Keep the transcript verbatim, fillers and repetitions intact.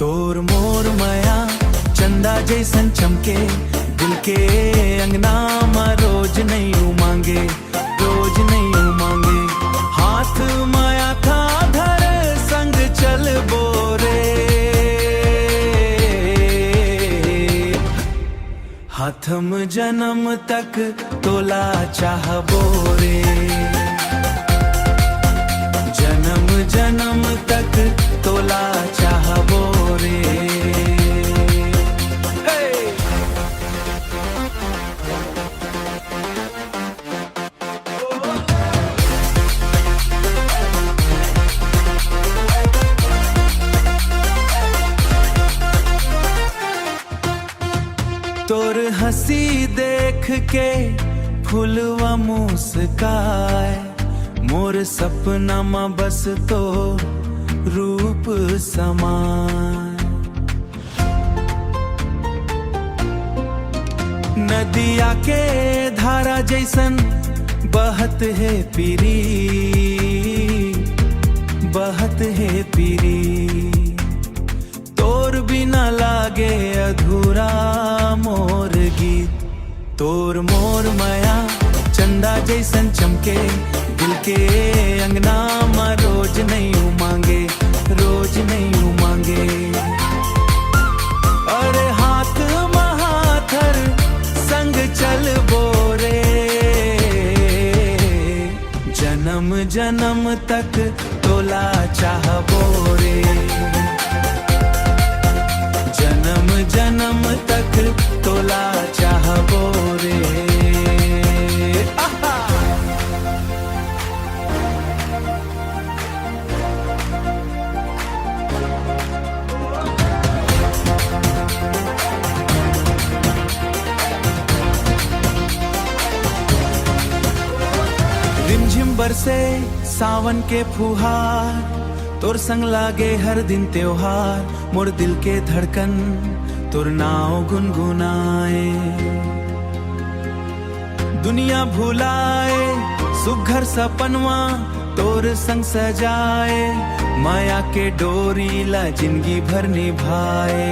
तोर मोर मया चंदा जैसन चमके, दिल के अंगना म रोज नैयू मांगे, रोज नैयू मांगे। हाथ म आथा धर संग चलबो रे, हाथम जनम तक तोला चाहबो रे, जनम जनम तक तोला चाहबो रे। हे! तोर हंसी देख के फुलवा मुस्काय, मोर सपना म बस तो रूप समाय। नदिया के धारा जैसन बहत हे पीरी, बहत हे पीरी। तोर बिना लागे अधूरा मोर गीत। तोर मोर मया चंदा जैसन चमके, दिल के अंगना म रोज नैयू मांगे, रोज नैयू मांगे। अरे हाथ म हाथ धर संग चलबो रे, जनम जनम तक तोला चाहबो रे, जनम जनम तक तोला चाहबो रे। आहा! रिमझिम बरसे सावन के फुहार, तोर संग लागे हर दिन त्योहार, मोर दिल के धड़कन तोर नाव गुनगुनाए। दुनिया भुलाए सुघर सपनवा तोर संग सजाए, मया के डोरी ला जिंदगी भर निभाए।